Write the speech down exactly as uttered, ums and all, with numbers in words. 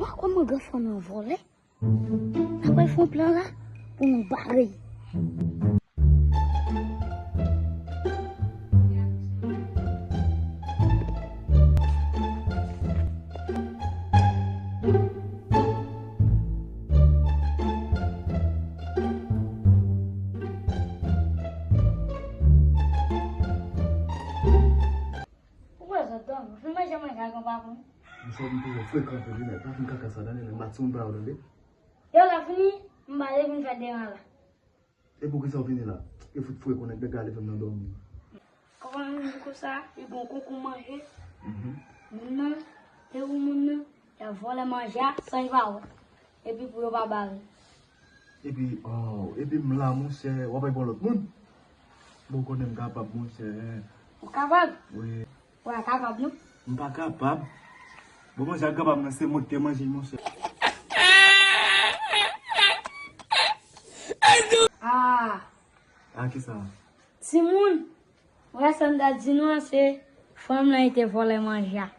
Mwen kwè mwen gran fanm nan vòlè. N ap fè yon plan la pou nou bare. Ou wè zòt dòmi, ou fin manje manje a granpapa m. Monchè, ou vin twò frekan anpil wi nèg. Pa fin kaka sa tande, nèg, m bat sou moun pa yo tande. Yo la fini, m pale vin fè deran la. E poukisa w vini la? E fout fre konnen nèg la leve m nan dòmi. Kòman m vin konsa, li gon konkou manje. Mhm. Moun nan, te ou moun nan, y ap vòlè manje a san li pa wè. Epi pou yo pa bare. Epi, oh, epi m la, monchè, w ap bay ba lòt moun? Bon, ou konnen m kapab, monchè. Ou kapab? Wi. Ou pa kapab, non? M pa kapab. Bon, manje a granpa m nan, se mwen ki te manje l, monchè. Ah! A kisa? Timoun, ou wè sa m ta di nou an, se fanm nan ki te vòlè manje a.